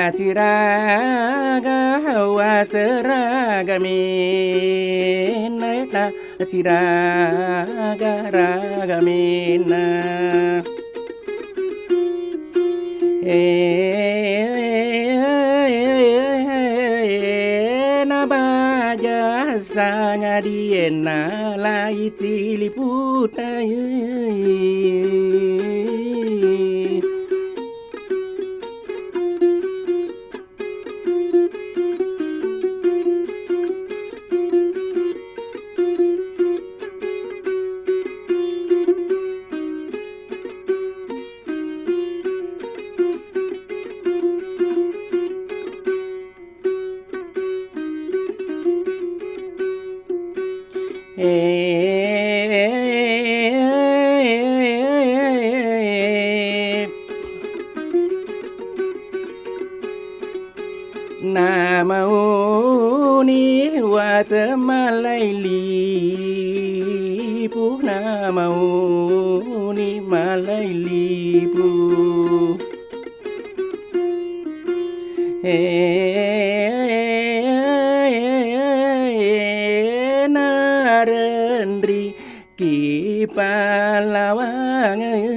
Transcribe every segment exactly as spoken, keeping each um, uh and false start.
Tasiraga waseraga minna, tasiraga raga minna. Ena baja sangadienna lai siliputai. Namauni wasemalai lipu, namauni malai lipu. Narenri ki pallawangeng.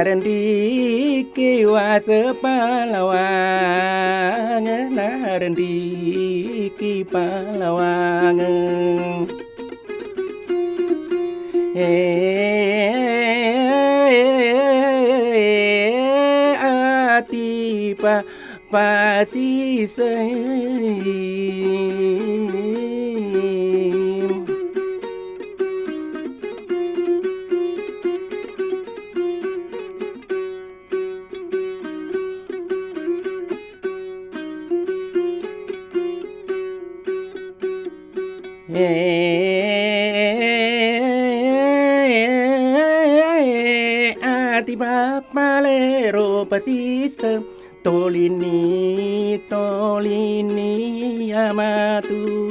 Narendiki wase palawangeng, narendiki palawangeng. Atipa pasiseng. Ati pappalero pasiseng, tolini, tolini amatu.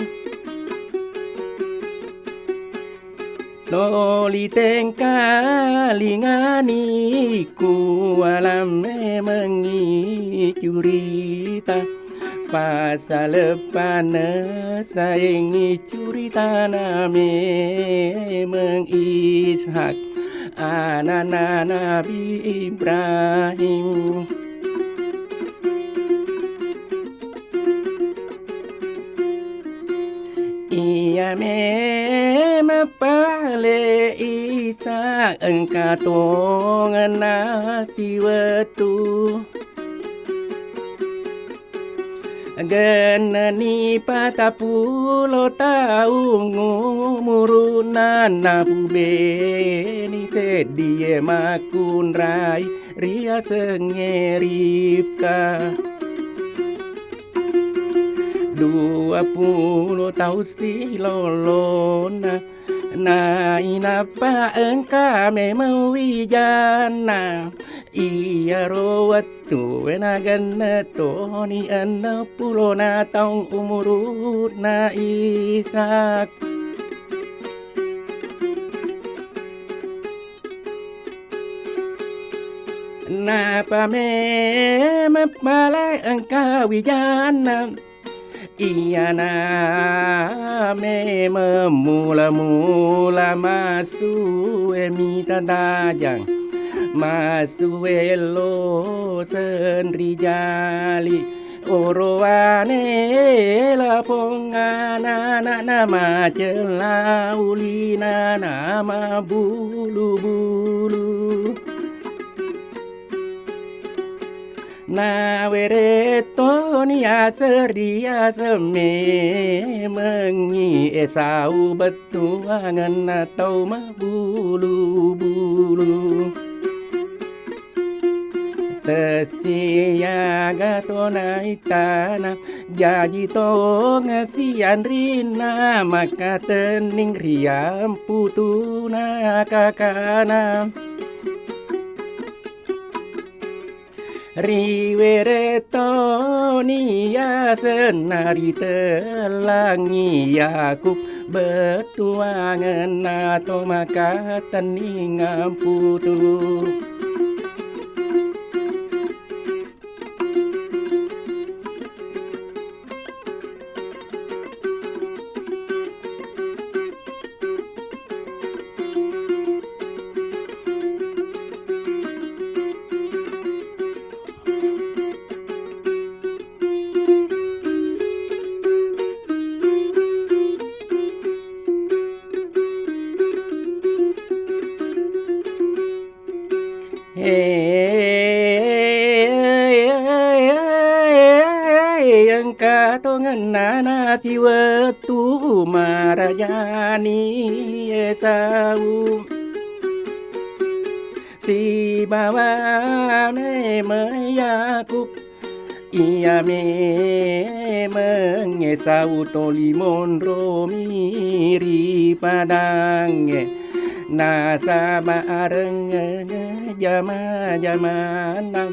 Loli tengkalingani kualang memengngi curita, passaleppanna saengngi curitana memeng Ishak, anana Nabi Ibrahim. Iya memeng pale Isa engka tongenna siwettu. Genneni patappulo taung umuru'na, napubeni seddie makkunrai riasengnge Ribka. Duappulo taung silolona, nainappa engka memeng wijanna. Iyaro wettue nagenne toni enneppulona taung umuru'na Ishak. Nappa memeng pale engka wijanna, iyana memeng mula-mula massue mita tajang, massue lo senri jali. Orowane lapong anana'na, macella ulina namabulu-bulu. Nawerettoni aseri aseng memengngi Esau bettuangenna tau mabulu-bulu. Tessiaga tona itana, jaji tongeng sianrinna makkatenning riamputuna kakana. Riwerettoni yasenna ritellangi Yakub bettuangenna to makkatenning amputu. Engka tongenna nasiwettu marajani Esau sibawa memeng Yakub. Iya memeng Esau toli monromi ri padangnge, nasaba arengngeng jama-jamanna.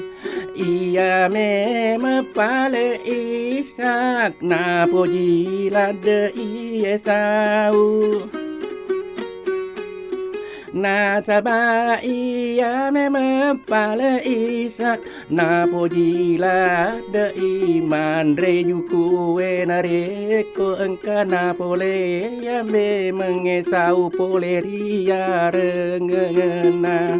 Iya memeng pale Ishak, napoji ladde'i Esau. Nasaba iya memeng pale Ishak, napoji ladde'i manre jukue narekko engka napole iya memeng Esau pole ri arengenna.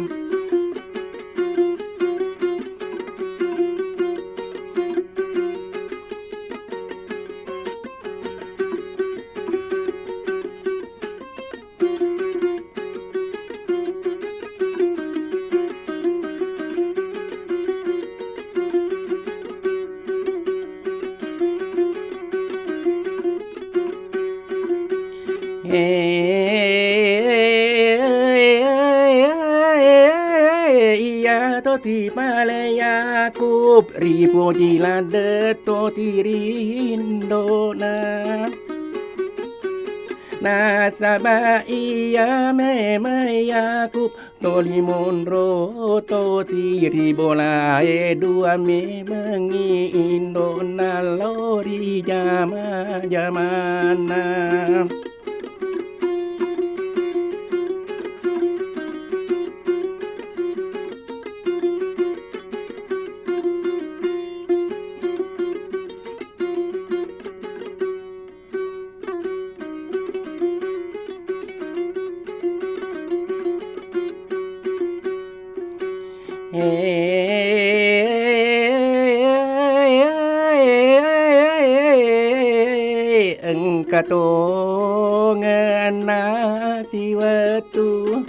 Iya to sipale Yakub ripoji ladde to tirindona. Nasaba iya memeng Yakub toli monro to siri bolae dua memengngi indona lao ri jama-jamanna. Engka tongenna siwettu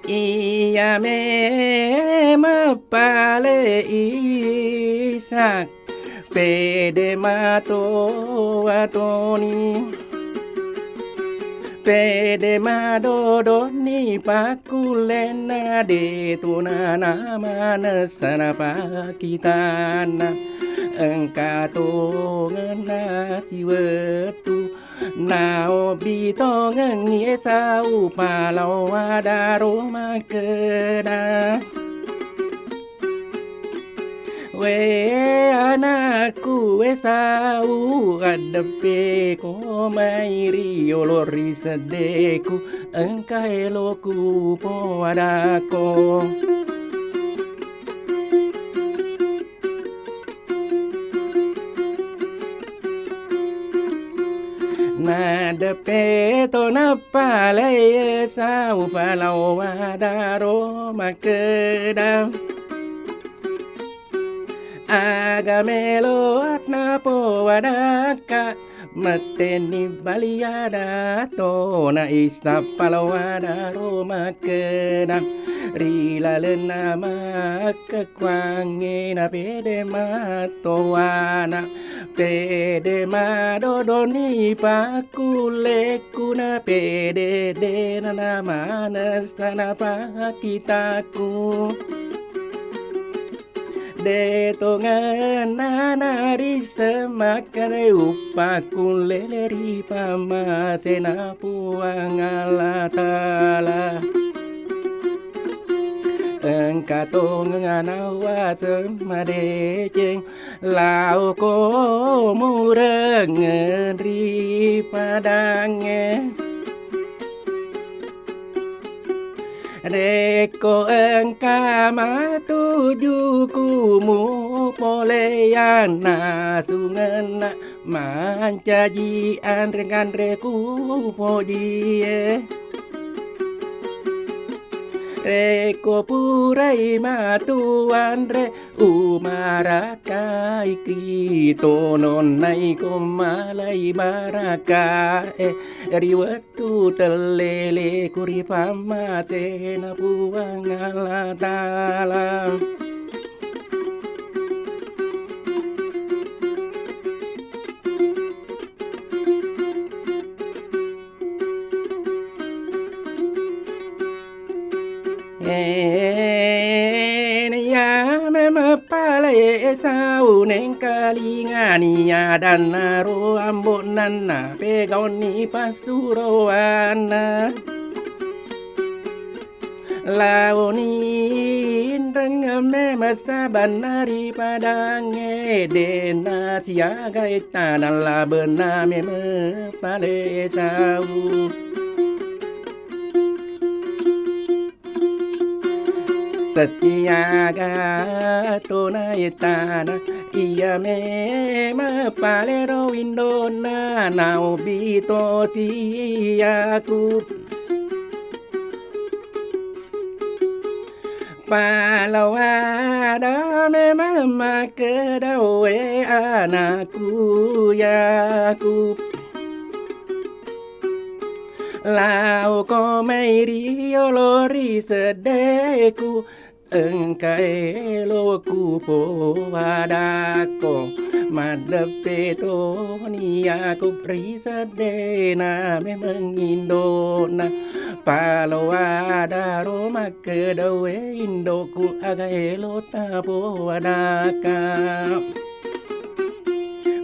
iya memeng pale Ishak, pede matoa toni. Pede madodonni pakkullenna, de tona namanessa napakkitanna. Engka tongenna siwettu naobbi tongengngi Esau palao adaro makkeda, "We anakku Esau, addeppeko mai riolo ri seddeku, engka eloku poadakko." Naddeppe to nappalai Esau palao adaro makkeda, "Aga melo napowadatta Mettenni baliada tona issa paloada ro makkeda ri lalenna makkekuangnge na pede mattowana. Pede madodoni pakkullekku na pede dena namanessa na pakkitakku. De tongenna narisseng makkeda upakkulle ri pammasena Puang Allah Ta'ala. Engka tongeng nawaseng madeceng laoko murengeng ri padangnge. Rekko engka matujuku mupoleang nasungenna mancaji anre-kanreku pojie. Rekko purai matu anre, umarakaiki tononnaiko malai barakae ri wettu telleleku ri pammasena Puang Allah Ta'ala. Ena iya memang pale sau nengkalingani adanna ro ambo'nanna pegaunni passuroanna. Laoni inreng memang sabanna ri padangnge, dena siaga ettana labenna memang pale sau. Tessiaga tona ettana, iya memang palero indona, naobbi to siaku. Paloada memang makkeda we anakku yaku. Laoko mai riolo ri seddeku, engka eloku powadakko. Maddeppe toni Yakub ri seddena memeng indona. Paloadaro makkeda we indoku, aga elota powadakka.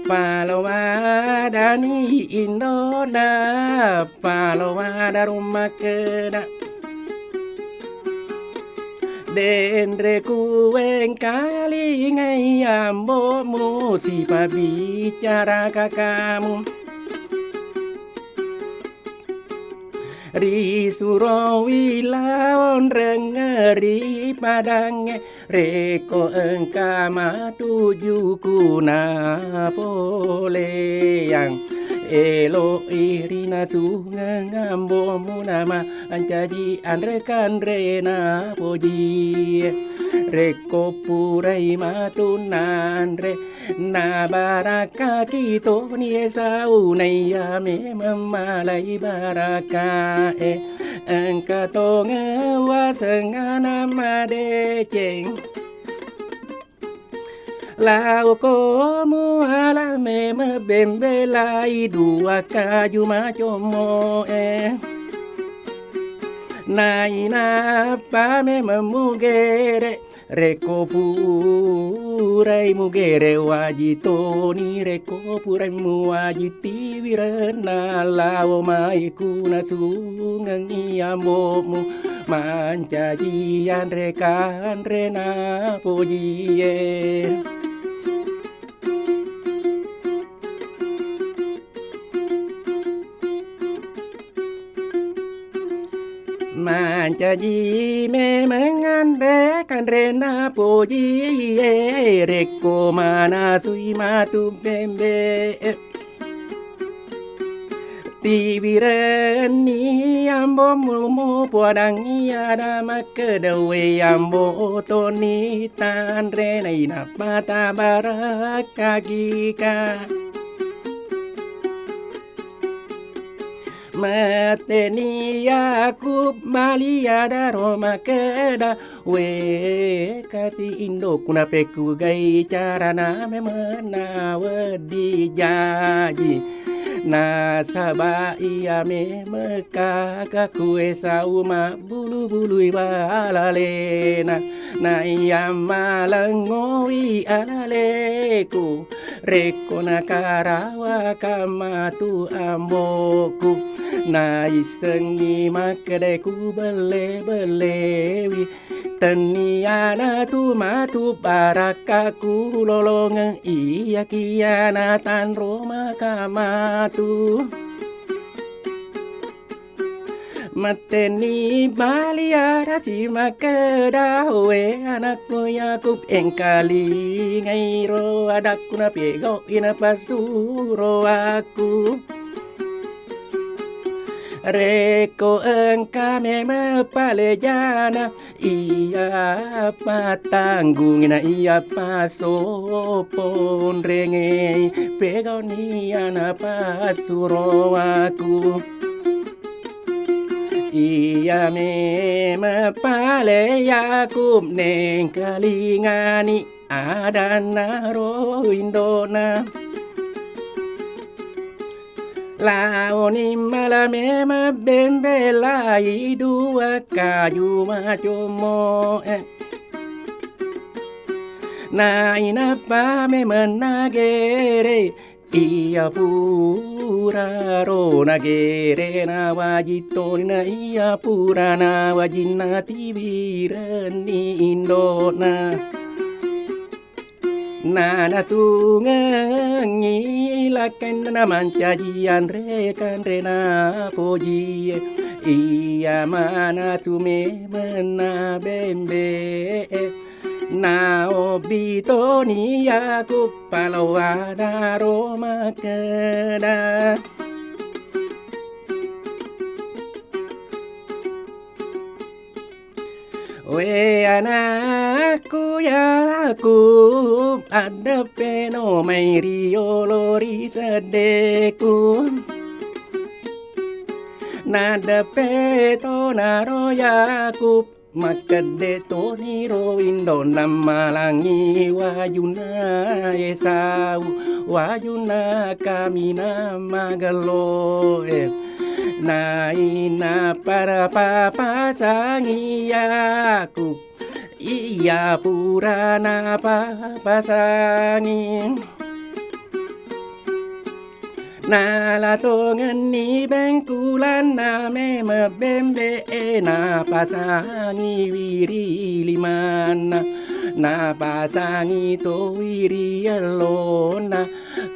Paloadani indona, paloadaro makkeda, denre kuwengkalingai ambo'mu sipabbicara kakamu. Risurowi lao onreng ri padangnge, rekko engka matujuku napoleang. Elo'i rinasungeng ambo'mu namancaji anre-kanre napojie. Rekko purai matu nanre, nabarakkaki toni Esau, naiya memeng malai barakkae. Engka tongeng waseng ana madeceng. Laoko muala memeng bembe lai dua kaju macommoe. Nainappa memeng mugere, rekko purai mugere waji toni, rekko purai muwaji tiwirenna lao mai kunasungengngi ambo'mu mancaji anre-kanre napojie. Mancaji memeng anre-kanre napojie, rekko manasui matu bembe. Tiwirenni ambo'mu mupodangngi ada makkeda we ambo toni tanre nainappa tabarakkakika. Metteni Yakub maliadaro makkeda, "We kasi indoku, napekkugai carana memenna wedding jaji. Nasaba iya memekka kakue Esau mabbulu-bului alalena, na iya malengngowi alaleku." Rekko nakarawakang matu ambo'ku, naissengngi makkedae ku belle-bellewi. Tenniana tu matu barakkaku lolongeng, iyakiya natanro maka matu. Mettenni bali arasi makkeda, "We anakku Yakub, engkalingairo adakku napegau'i napassuroakku. Rekko engka memeng palejana, iya pattanggungi na iya passoponrengei, pegau'ni iya napassuroakku." Iya memeng pale Yakub nengkalingani adanna ro indo'na. Laoni mala memeng bembe lai dua kaju macommo'e. Nainappa memeng nagere, iya puraro nagere, nawaji toni na iya pura nawajinna tiwirenni indo'na. Nanasungengngi lakkainna, namancaji anre-kanre napojie. Iya manasu memenna bembe'e. Naobbi toni Yakub palowanaro makkeda, "We anakku Yakub, addeppeno mai riolo ri seddeku." Naddeppe tonaro Yakub, makkedde toniro indo'na malangi wajunna Esau, wajunna kaminang magello'e. Nainappa napapasangi Yakub, iya pura napapasangi. Nala tongenni bengkulanna memeng bembe'e, napasangiwi ri limanna, napasangi towi ri ellonna.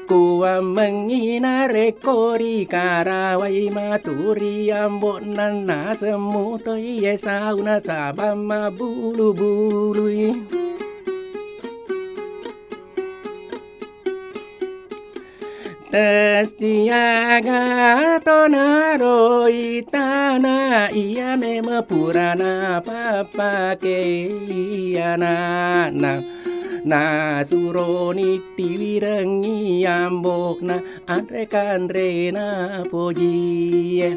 Kuammengngi narekko rikarawai matu ri ambo'na, nasemmu toi Esau nasaba mabbulu-bului. Tessiaga tonaro itana iya memeng purana pappakei ana'na. Nasuroni tiwirengngi ambo'na anre-kanre napojie.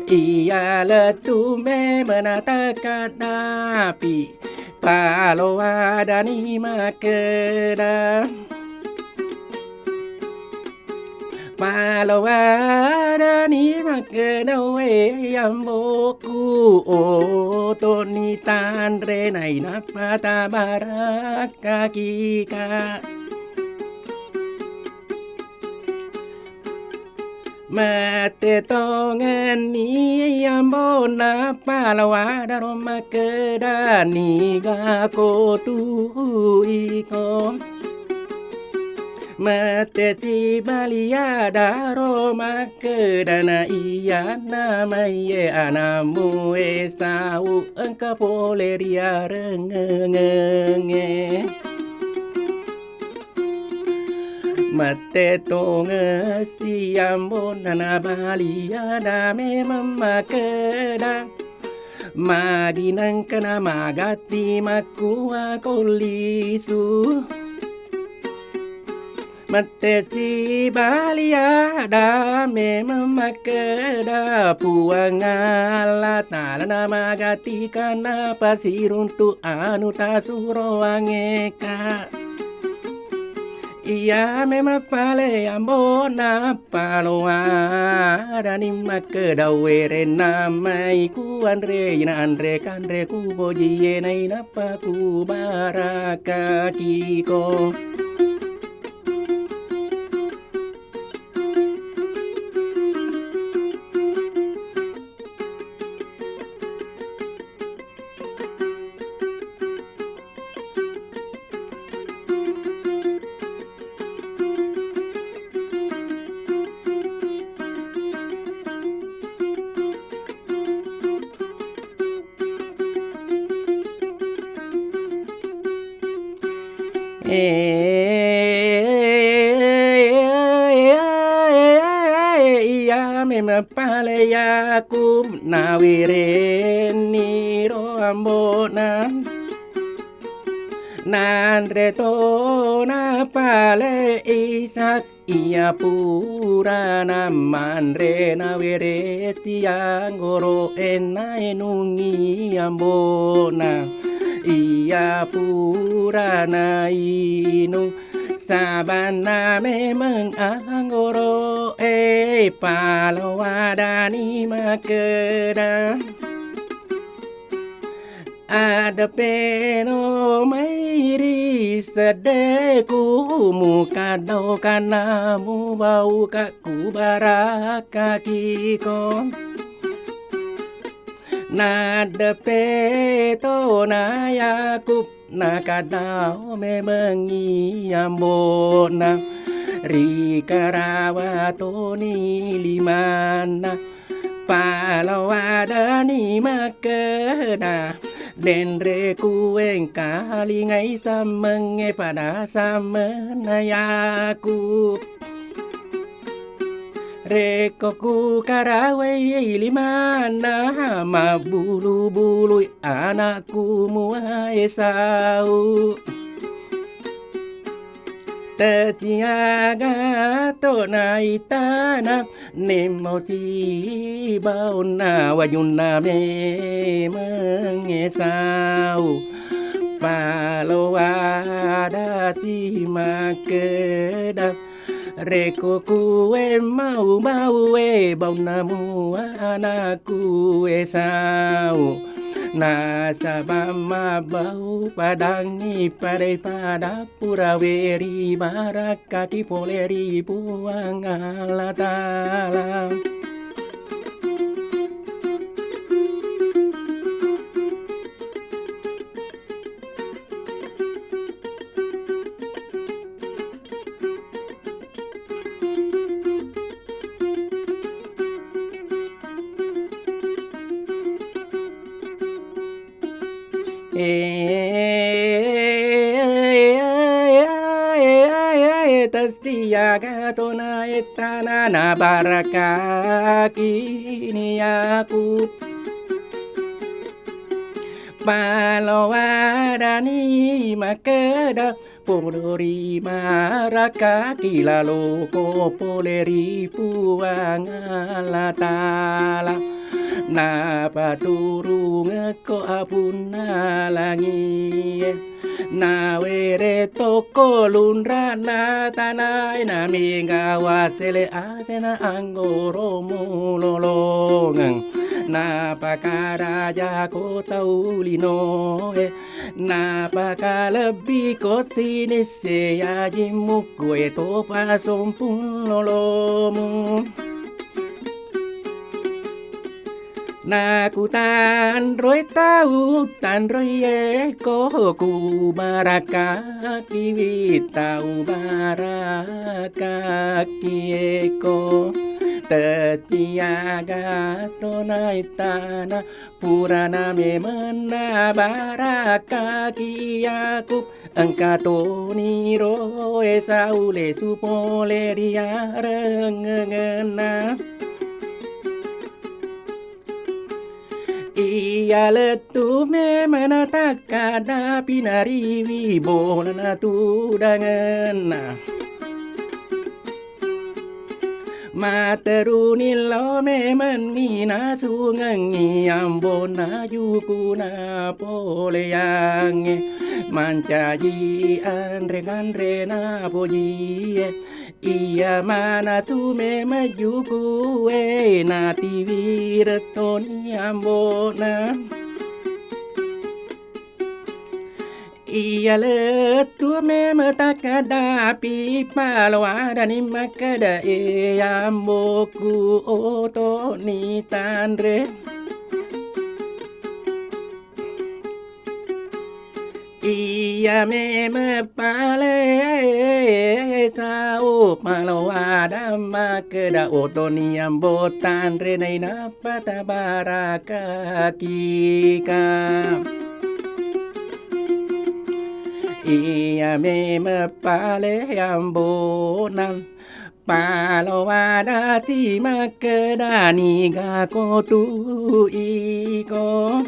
Iya lettu memeng natakaddapi, palowadani makkeda, palowadani makkeda, "We ambo'ku, otoni tanre nainappa tabarakkakika." Mette tongenni ambo'na palowadaro makkeda, "Nigako tu iko?" Mette sibaliadaro makkedana, "Iyanna maiye anammu Esau engka pole riarengengengnge." Mette tongeng siambo'na nabaliada memeng makkeda, "Magi nengka namagatti makkua ko lisu?" Mette sibaliada memeng makkeda Puang Allah Ta'ala namagatika napasiruntu anu tasuroangeka. Iya memeng pale ambo'na paloadani makkeda werenna mai kuanre ina anre kanre kubojie naina pakubarakakiko. Iya memeng pale Yakub nawerenni ro ambo'na. Nanre tona pale Ishak. Iya purana manre nawere sianggoro'e nainungi ambo'na. Iya purana inung sabanna memeng anggoro'e paloadani makkeda. Adeppeno mai ri seddeku, mukaddao kanna mubauka kubarakkakiko. Naddeppe tona Yakub, nakaddao memengngi ambo'na, rikarawa toni limanna. Paloadani makkeda, denre kuengkalingai sammengnge pada sammenna Yakub. Rekko kukarawai limanna, mabbulu-bului anakku mua Esau. Teciaga tona itana, nemmo sibaonna wajunna memeng Esau. Paloadasi makkeda, rekko kuwe mau-maue baunna mua anakku Esau. Nasaba mabbau padangngi padai pada pura weri barakkaki pole ri Puang Allah Ta'ala. Tessiaga tona ettana nabarakaki ni Yakub. Paloadani makkeda, polo ri marakaki laloko pole ri Puang Allah Ta'ala. Napaturungekko apunna langie. Nawere tokko lunrana tanae, namega wasele asena anggoro mulolongeng. Napakarajako tau linoe, napakalebbiko sinisse aji mukkue topa sompung lolomu. Nakutanroi tau tanroieko, kubarakkaki wi tau barakkakieko. Tetiaga tona ittana, purana memenna barakkaki Yakub. Engka toniro Esau lesu pole ri arengngenna. Iya lettu memana takkadapi nariwi bolana tudangenna. Materuni lao memenni nasungengngi ambona jukuna poleangnge, mancaji anre-anre napojie. Iya manasu memeng jukue, natiwireng toni ambona. Iya lettu memeng takkadapi, paloadani makkeda, e amboku, otoni tanre. Iya memeng pale sau, paloada makkeda, otoni ambo tanre naina patabarakakika. Iya memeng pale ambona, paloadati makkeda, niga ko tu iko.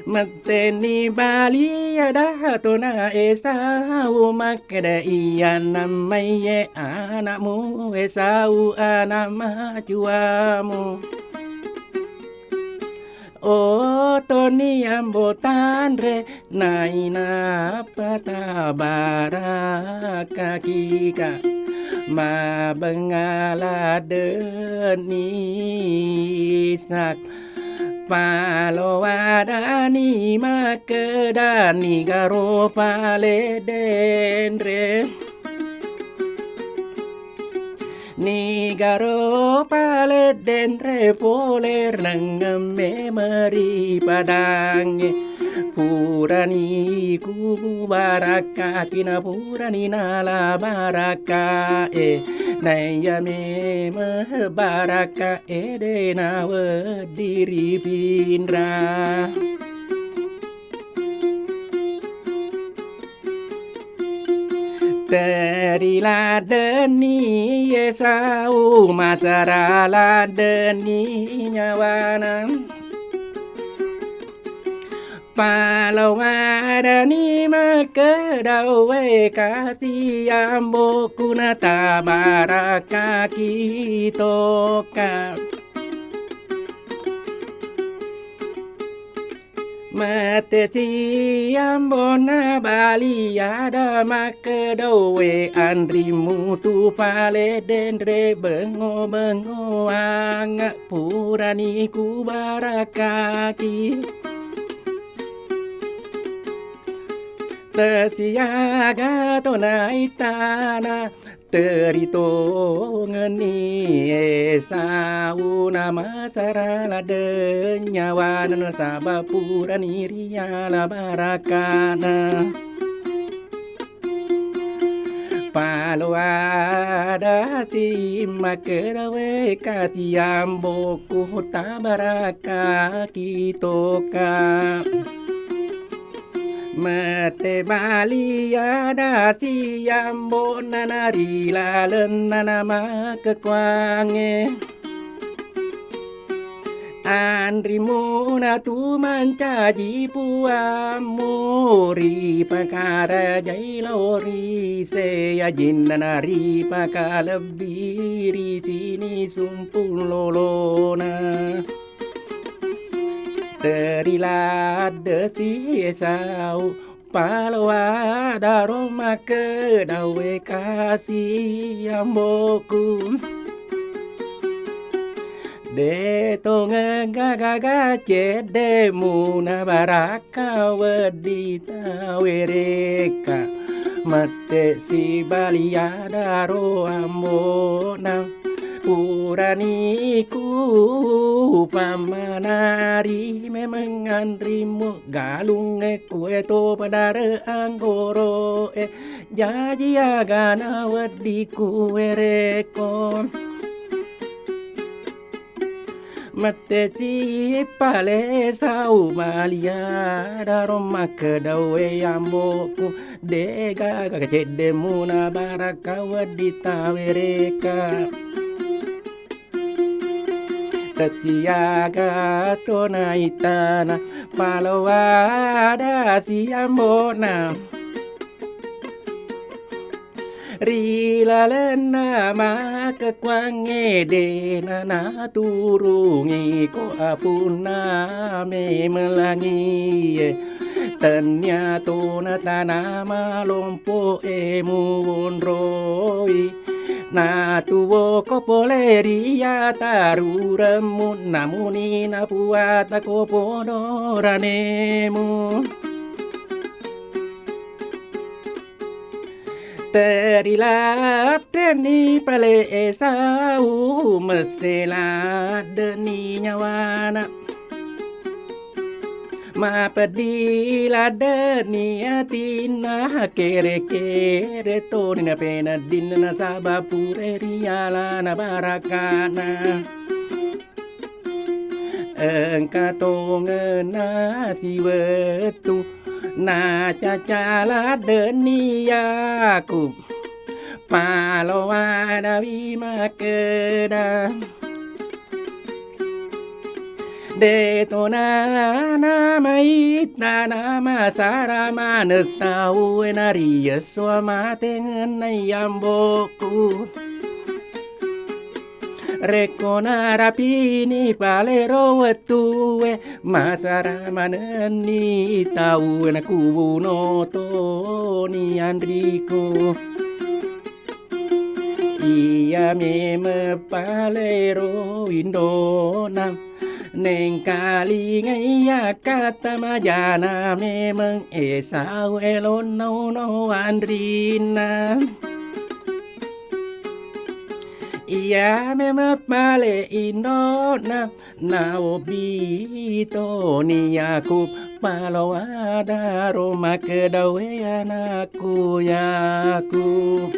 Metteni bali ada tona Esau makkeda, iya nammaiye anakmu Esau, anak macuamu. Otoni ambo tanre, naina patabarakakika. Mabengala deni Ishak. Paloadani makkeda, nigaro pale denre. Nigaro pale denre pole rengngemme meri padangnge. Purani ku barakaki na purani nala barakae. Naiya memeng baraka ede naweddiri pinra. Teriladdenni Esau, masara laddenni nyawana. Paloadani makkeda, we kasi amboku, natabarakaki toka. Mate si ambona bali ada makkeda, we anrimu tu pale denre bengo-bengoang, purani ku barakaki. Tesiaga tona itana, teritongenni Esau na masara ladde nyawana, nasaba purani riala barakana. Paloadasi makkeda, we kasi amboku, tabarakaki toka. Mate bali ada si ambona na ri lalenna na makkekkuangnge. Anrimuna tu mancaji puammu, ripakarajai lao ri seajinna na ripakalebbi ri sini sumpung lolona. Teriladde si Esau, paloadaro makkeda, we kasi amboku. De tongeng gaga ceddemu na barakka wedding tawerekka. Mette sibali adaro ambona. Purani ku pammanari memeng anrimmu, galungnge kue to padare anggoro'e, jaji agana wedding kuwerekko. Mette si pale sau bali adaro makkeda, we amboku, de gaga ceddemu na barakka wedding tawerekka. Tessiaga tona itana, paloada si ambona. Ri lalenna makkekkuangnge de' nanaturungi ko apunna memelangie. Tennia tona tana malompo'e muwonroi. Natuwoko pole ri ataruremmu, namuni napuatako podoranemu. Teriladdenni pale Esau, messe laddenni nyawana. Mapeddi laddenni atinna, kere-kere toni napeneddinna, nasaba pura ri alana barakana. Engka tongenna siwettu, nacaca laddenni Yakub, paloanawi makkeda, de' tona namaitta namasara maneng tauwe, nariyesso amatengenna iyambokku. Rekko narapini palero wettue, masara manenni tauwe, nakubuno toni anriko. Iya memeng palero indona, nengkalingai akkata majana memeng Esau elonna uno anrinna. Iya memeng pale indona, naobbi toni Yakub, paloadaro makkedawe anakku Yakub.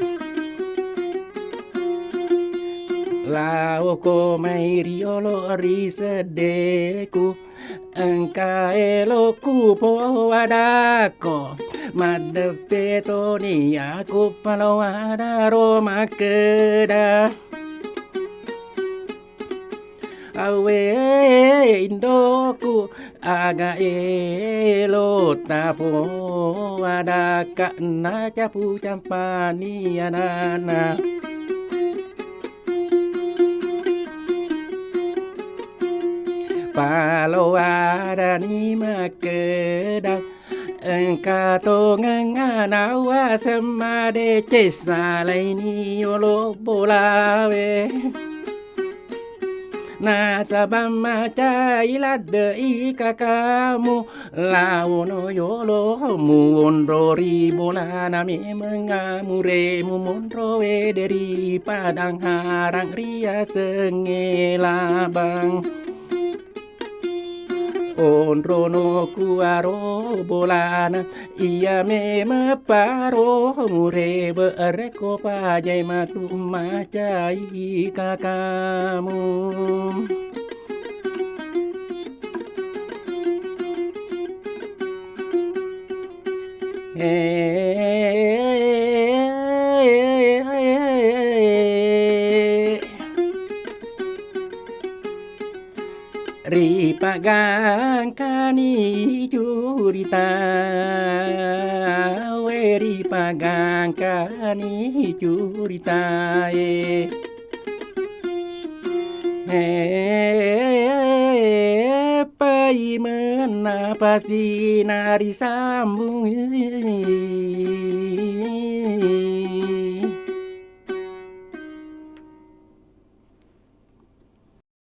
Laoko mai riolo ri seddeku, engka elokku powadakko, maddeppe toni Yakub, paloadaro makkeda, awe indoku, aga elo tapowadakka, nacapu campani anana. Paloadani makkeda, engka tongeng anawa semmade cessalaini olo bolawe. Nasaba macai ladde'i kakamu, laono yolo muwonro ri bolana memeng amuremu monro wede ri padang harang riasengnge Labang. Onrono kuaro bolana, iya memeng paro murebe rekko pajai matu macai kakamu. Ripagangkani curitae, ripagangkani curitae. Eh, paimenna pasina risambung.